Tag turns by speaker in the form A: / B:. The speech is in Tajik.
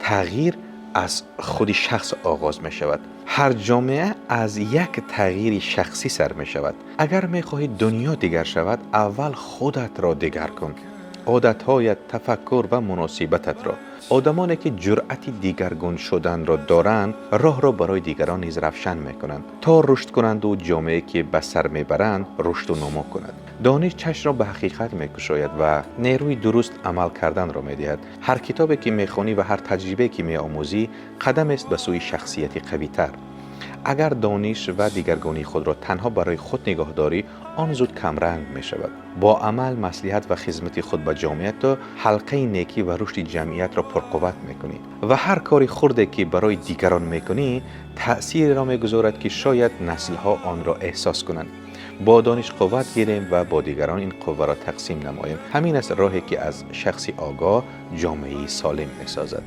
A: Тағйир аз худи шахс оғоз мешавад. Ҳар ҷомеа аз як тағйири шахсӣ сар мешавад. Агар мехоҳӣ дунё дигар шавад, аввал худатро дигар кун, одатҳоят, тафаккур ва муносибататро. Одамоне, ки ҷуръати дигаргун шуданро доранд, роҳро барои дигарон низ равшан мекунанд, то рушд кунанду ҷомеае, ки ба сар мебаранд, рушду намо кунад. Дониш чашмро ба ҳақиқат мекушояд ва нерӯи дуруст амал карданро медиҳад. Ҳар китобе, ки мехонӣ, ва ҳар таҷрибае, ки меомӯзӣ, қадамест ба сӯи шахсияти қавитар. Агар дониш ва дигаргунии худро танҳо барои худ нигоҳ дорӣ, он зуд камранг мешавад. Бо амал, маслиҳат ва хизмати худ ба ҷомеа ту ҳалқаи некӣ ва рушди ҷамъиятро пурқувват мекунӣ. Ва ҳар кори хурде, ки барои дигарон мекунӣ, таъсиреро мегузорад, ки шояд наслҳо онро эҳсос кунанд. Бо дониш қувват гирем ва бо дигарон ин қувваро тақсим намоем. Ҳамин аст роҳе, ки аз шахси огоҳ ҷомеаи солим месозад.